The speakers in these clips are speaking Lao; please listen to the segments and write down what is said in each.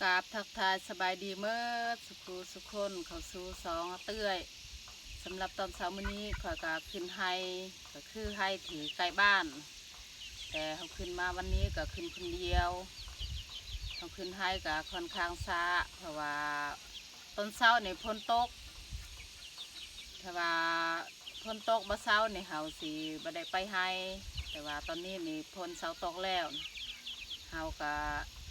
ກາບທັກທາຍສະບາຍດີເໝິດສຸຂູສຸຄົນ ເຂົ້າສູ່ຊ່ອງອາເຕື້ອຍ. ສຳລັບຕອນເຊົ້າມື້ນີ້ ຂ້ອຍກະຂຶ້ນໄຮ່ ກະຄືໄຮ່ທີ່ໃກ້ບ້ານ, ແຕ່ເຮົາຂຶ້ນມາວັນນີ້ກະຂຶ້ນຄົນດຽວ. ເຮົາຂຶ້ນໄຮ່ກະຄ່ອນຂ້າງຊ້າ ເພາະວ່າຕອນເຊົ້ານີ້ຝົນຕົກ, ຖ້າວ່າ ຝົນຕົກບໍ່ເຊົານີ້ເຮົາຊິບໍ່ໄດ້ໄປໄຮ່, ແຕ່ວ່າຕອນນີ້ນີ້ຝົນເຊົາຕົກແລ້ວ, ເຮົາກະ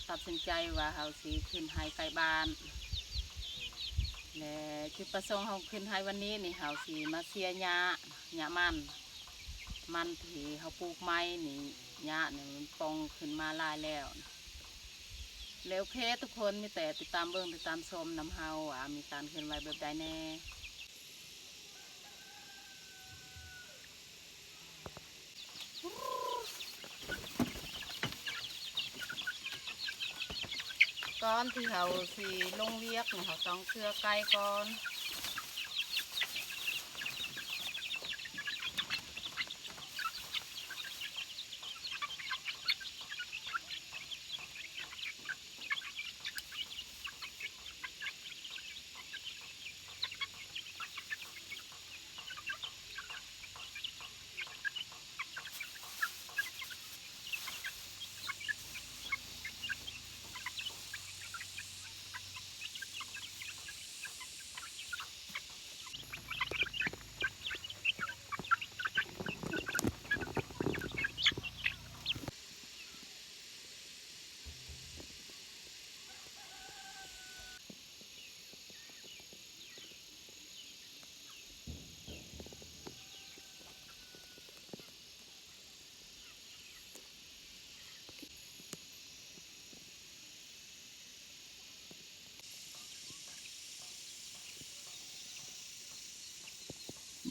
ຕັດສິນໃຈວ່າເຮົາຊິຂຶ້ນໄຮ່ໃກ້ບ້ານ ແລະ ຈຸດປະສົງເຮົາຂຶ້ນໄຮ່ວັນນີ້ນີ້ ເຮົາຊິມາເສຍຫຍ້າ, ຫຍ້າມັນ, ມັນທີ່ເຮົາປູກໃໝ່ນີ້ ຫຍ້ານີ້ມັນປ່ອງຂຶ້ນມາຫຼາຍແລ້ວ. ແລະ ໂອເຄທຸກຄົນ ມີແຕ່ຕິດຕາມເບິ່ງ ຕິດຕາມຊົມນຳເຮົາວ່າມີການເຄື່ອນໄຫວແບບໃດແດ່. ກ່ອນທີ່ເຮົາຊິລົງວຽກນີ້ ເຮົາຕ້ອງເຊືອໄກ່ກ່ອນ.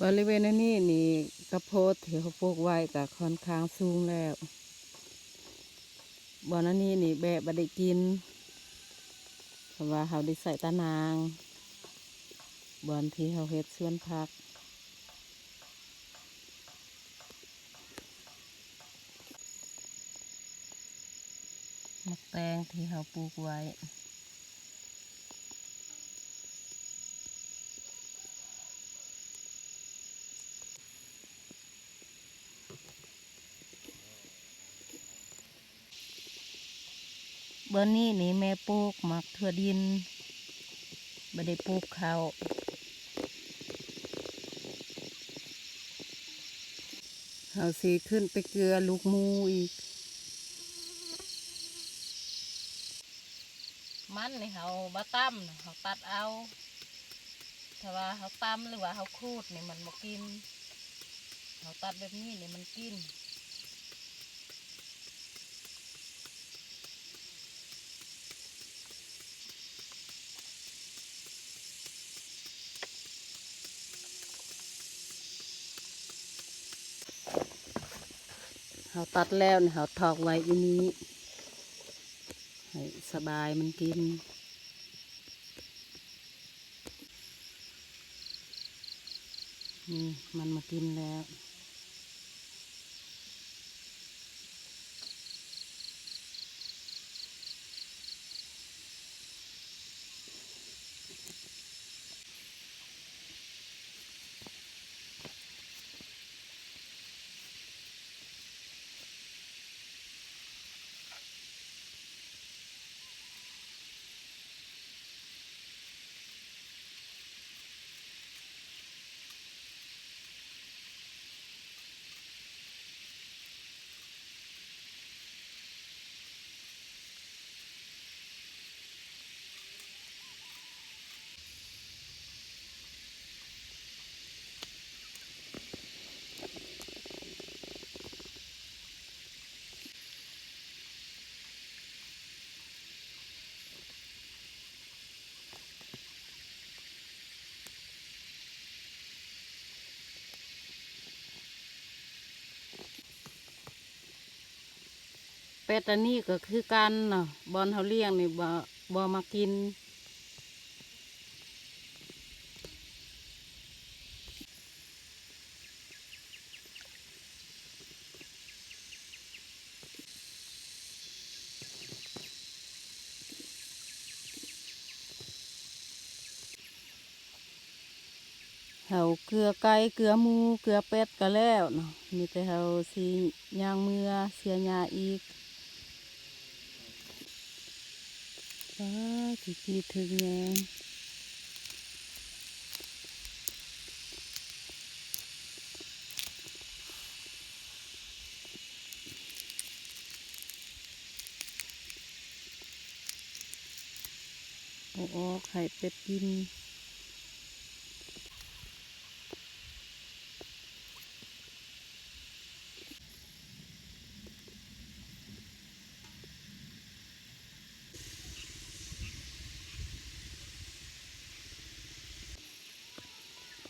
ບໍລິເວນອັນນີ້ນີ້ ກະໂພດທີ່ເຮົາປູກໄວ້ກະຄ່ອນຂ້າງສູງແລ້ວ. ບ່ອນອັນນີ້ນີ້ແບບບໍ່ໄດ້ກິນ ເພາະວ່າເຮົາໄດ້ໃສ່ຕາໜ່າງ ບ່ອນທີ່ເຮົາເຮັດສວນຜັກ. ໝາກແຕງທີ່ເຮົາປູກໄວ້. ບ່ອນນີ້ນີ້ແມ່ປູກໝາກຖົ່ວດິນ ບໍ່ໄດ້ປູກເຂົ້າ. ເຮົາຊິຂຶ້ນໄປເກືອລູກໝູອີກ. ມັນນີ້ເຮົາບໍ່ຕຳ ເຮົາຕັດເອົາ. ຖ້າວ່າເຮົາຕຳ ຫຼືວ່າເຮົາຂູດນີ້ມັນບໍ່ກິນ. ເຮົາຕັດແບບນີ້ນີ້ມັນກິນ. ເຮົາຕັດແລ້ວນີ້ ເຮົາຖອກໄວ້ຢູ່ນີ້ ໃຫ້ສະບາຍມັນກິນ. ນີ້ມັນມາກິນແລ້ວ. ເປັດອັນນີ້ກໍຄືກັນເນາະ ບ່ອນເຮົາລ້ຽງນີ້ບໍ່ ບໍ່ມາກິນ. ເ ເຮົາເກືອໄກ່ ເກືອໝູ ເກືອເປັດກໍແລ້ວເນາະ ມີແຕ່ເຮົາຊິຍ່າງເມືອເສຍຫຍ້າອີກ. ວ້າ ຊິກີດເຖິງແຍງ. ເອົາອອກໃຫ້ເປັດກິນ.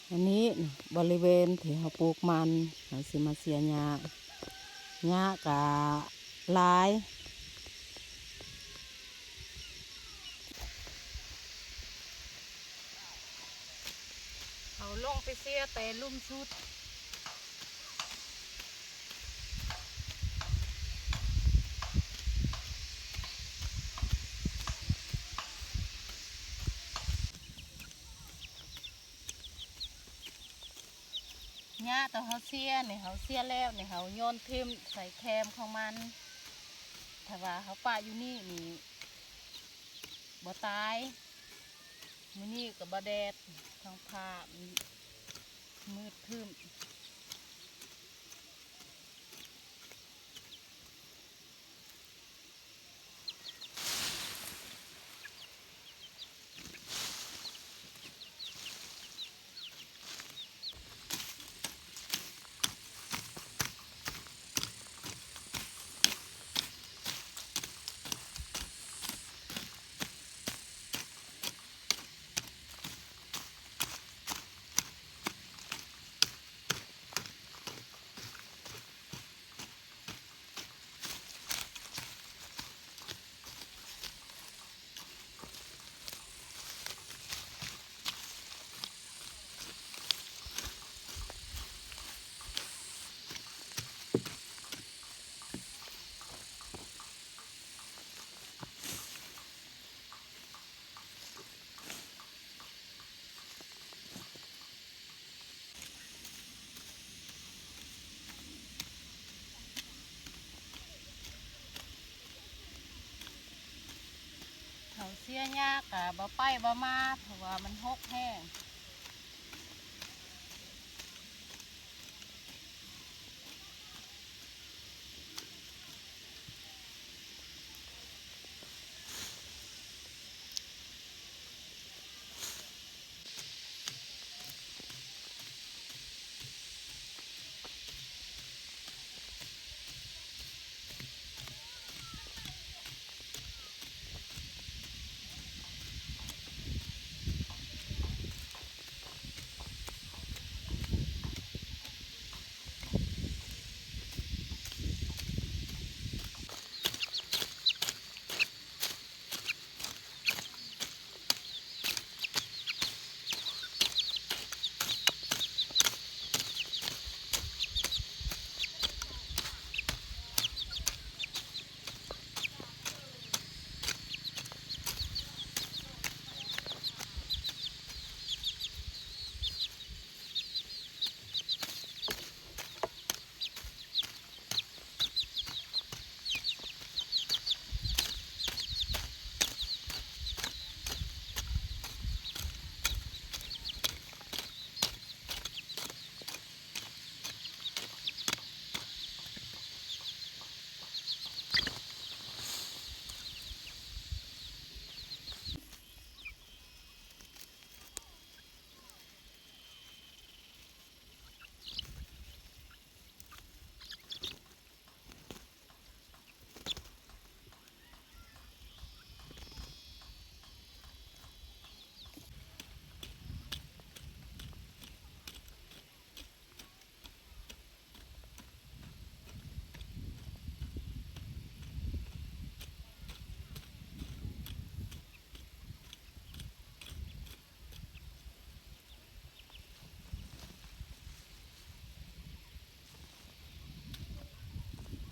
ອັນນີ້ບໍລິເວນທີ່ເຮົາປູກມັນ ເຮົາຊິມາເສຍຫຍ້າ. ຫຍ້າກະຫຼາຍ. ເຮົາລົງໄປເສຍແຕ່ລຸ່ມສຸດ. ຫຍ້າທີ່ເຮົາເສຍນີ້ ເຮົາເສຍແລ້ວນີ້ ເຮົາໂຍນຖິ້ມໃສ່ແຄມຂອງມັນ. ຖ້າວ່າເຮົາປະຢູ່ນີ້ນີ້ ບໍ່ຕາຍ. ມື້ນີ້ກໍບໍ່ແດດ ທ້ອງຟ້າມືດຄຶ້ມ. ເຮົາເສຍຫຍ້າກະບໍ່ໄປບໍ່ມາ ເພາະວ່າມັນຮົກແຮງ.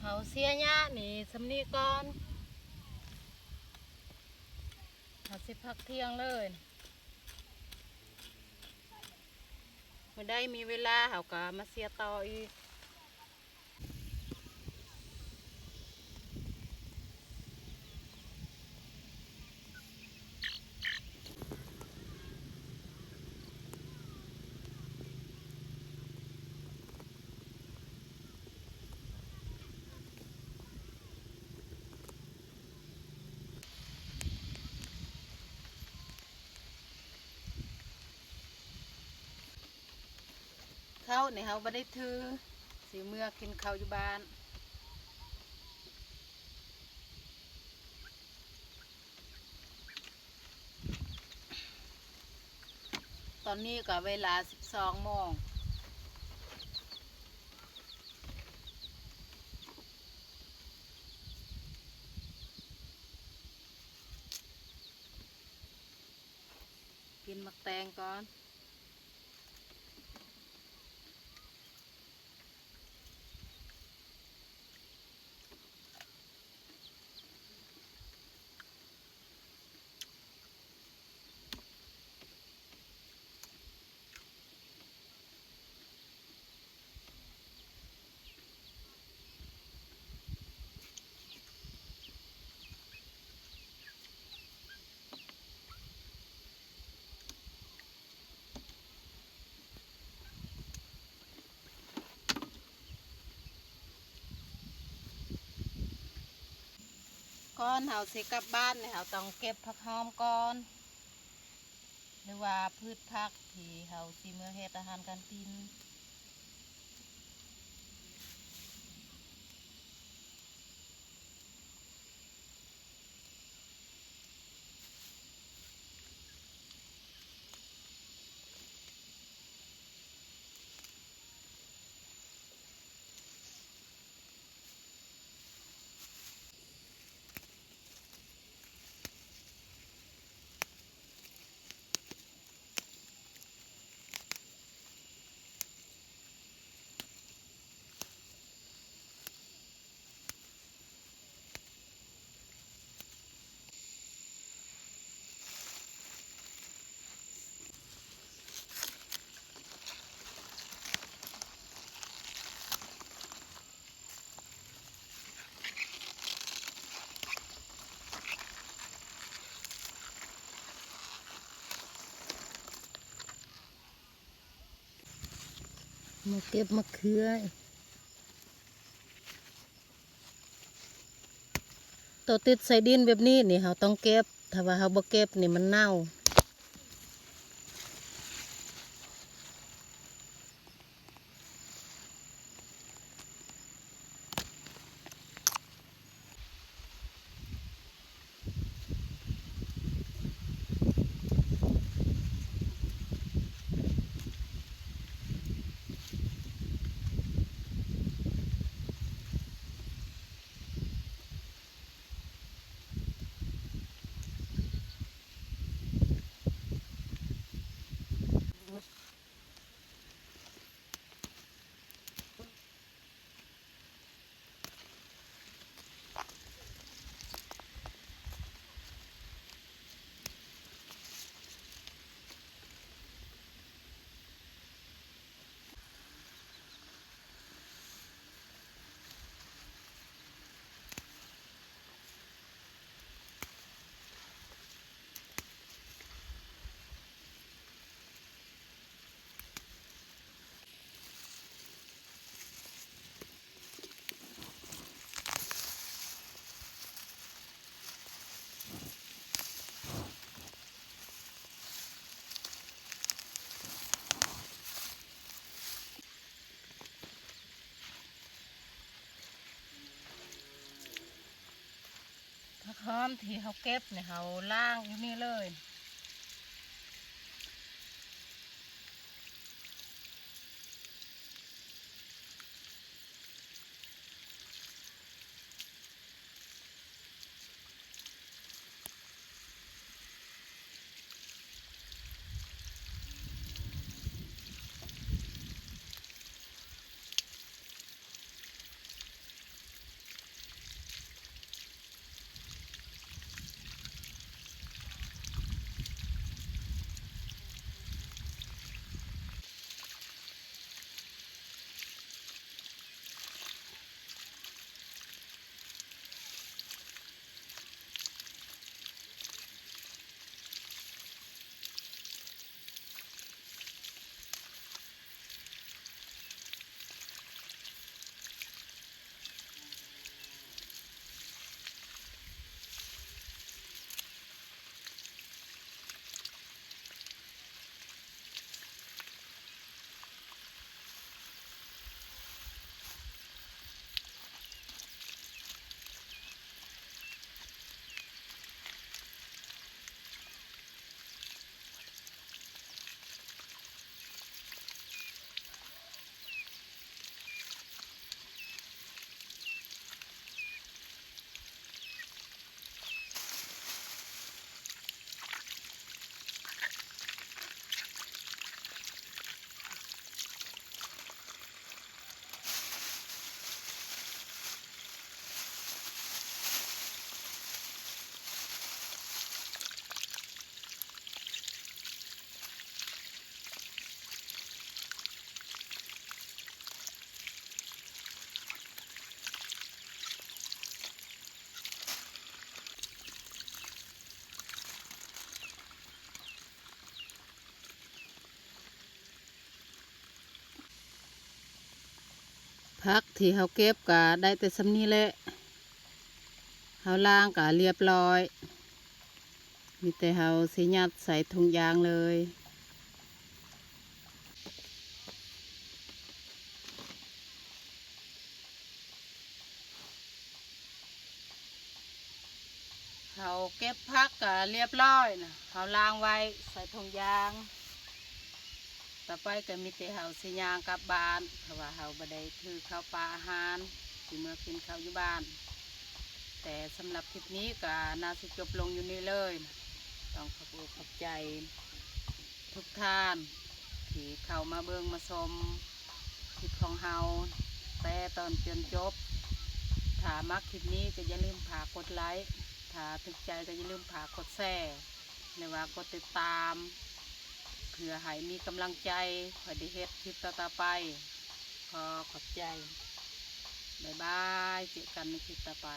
ເຮົາເສຍຫຍ້ານີ້ສ່ຳນີ້ກ່ອນ ເຮົາຊິພັກທ່ຽງເລີຍ. ມື້ໃດມີເວລາເຮົາກໍມາເສຍຕໍ່ອີກ. ເຂົ້ານີ້ເຮົາບໍ່ໄດ້ຖື ຊິເມືອກິນເຂົ້າຢູ່ບ້ານ. ຕອນນີ້ກໍເວລາສິບສອງໂມງ. ກິນໝາກແຕງກ່ອນ. ກ່ອນເຮົາຊິກັບບ້ານນີ້ ເຮົາຕ້ອງເກັບຜັກຫອມກ່ອນ ຫຼືວ່າພືດຜັກທີ່ເຮົາຊິເມືອເຮັດອາຫານການກິນ. ມາເກັບມະເຂືອ. ໂຕຕິດໃສ່ດິນແບບນີ້ນີ້ ເຮົາຕ້ອງເກັບ, ຖ້າວ່າເຮົາບໍ່ເກັບນີ້ມັນເນົ່າ. ຜັກຫອມທີ່ເຮົາເກັບນີ້ ເຮົາລ້າງຢູ່ນີ້ເລີຍ. ເ ຜັກທີ່ເຮົາເກັບກະໄດ້ແຕ່ສ່ຳນີ້ແຫຼະ. ເຮົາລ້າງກະລຽບຮ້ອຍ. ມີແຕ່ເຮົາຊິຍັດໃສ່ຖົງຢາງເລີຍ. ເຮົາເກັບຜັກກະລຽບຮ້ອຍນະ, ເຮົາລ້າງໄວ້ໃສ່ຖົງຢາງ. ຕໍ່ໄປກະມີແຕ່ເຮົາຊິຍ່າງກັບບ້ານ, ເພາະວ່າເຮົາບໍ່ໄດ້ຖືເຂົ້າປາອາຫານ, ຊິເມືອກິນເຂົ້າຢູ່ບ້ານ. ແຕ່ສຳລັບຄລິບນີ້ກະໜ້າຊິຈົບລົງຢູ່ນີ້ເລີຍ. ຕ້ອງຂອບອົກຂອບໃຈທຸກທ່ານທີ່ເຂົ້າມາເບິ່ງມາຊົມຄລິບຂອງເຮົາແຕ່ຕົ້ນຈົນຈົບ. ຖ້າມັກຄລິບນີ້ກະຢ່າລືມຝາກກົດໄລ, ຖ້າຖືກໃຈກະຢ່າລືມຝາກກົດແຊ ຫຼືວ່າກົດຕິດຕາມ ເພື່ອໃຫ້ມີກຳລັງໃຈຂ້ອຍໄດ້ເຮັດຄລິບຕໍ່ໆໄປ. ຂໍຂອບໃຈ. ບາຍບາຍ. ເຈີກັນໃນຄລິບຕໍ່ໄປ.